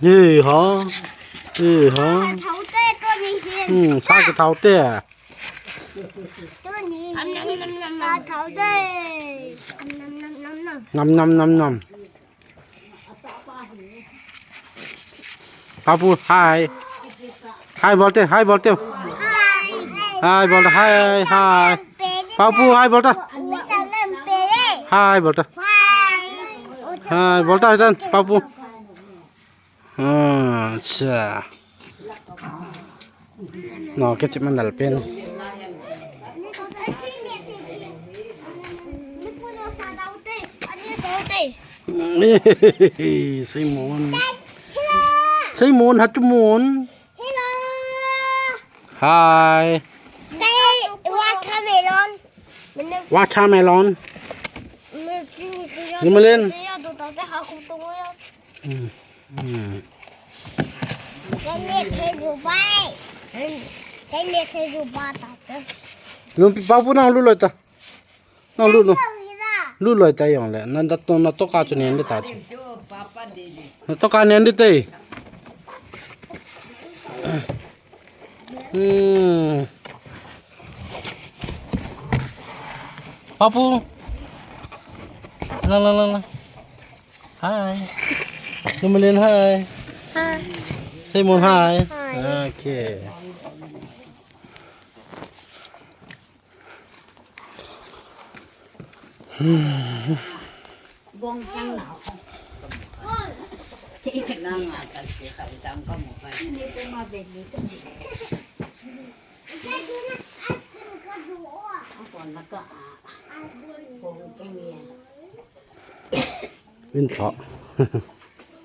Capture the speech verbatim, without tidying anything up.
Ê ha. Ê ha. Hmm, sa kithao te. Nam nam nam nam. Papu, hi. Hi bol te, hi bol te. Hi bol te, hi, hi. Papu, hi bol te. Hi bol te. Hi bol te, hi tan, Papu. Acha. No, ke chip man dal pen. Simon. Simon, hatu mon. Hello. Hi. Watermelon. Watermelon. Numelin. Hmm. Hmm. Lungpi Papu nang lut loi ta. Nang lut loi. Lut loi ta jong le. Na, na to, na toka chu nen de ta chu. Na toka nen de te. Hmm. Papu. Lang, lang, lang, lang. Hi. Numelin, hi. Hi. Simon, hi. Hi. Okay. Min tho.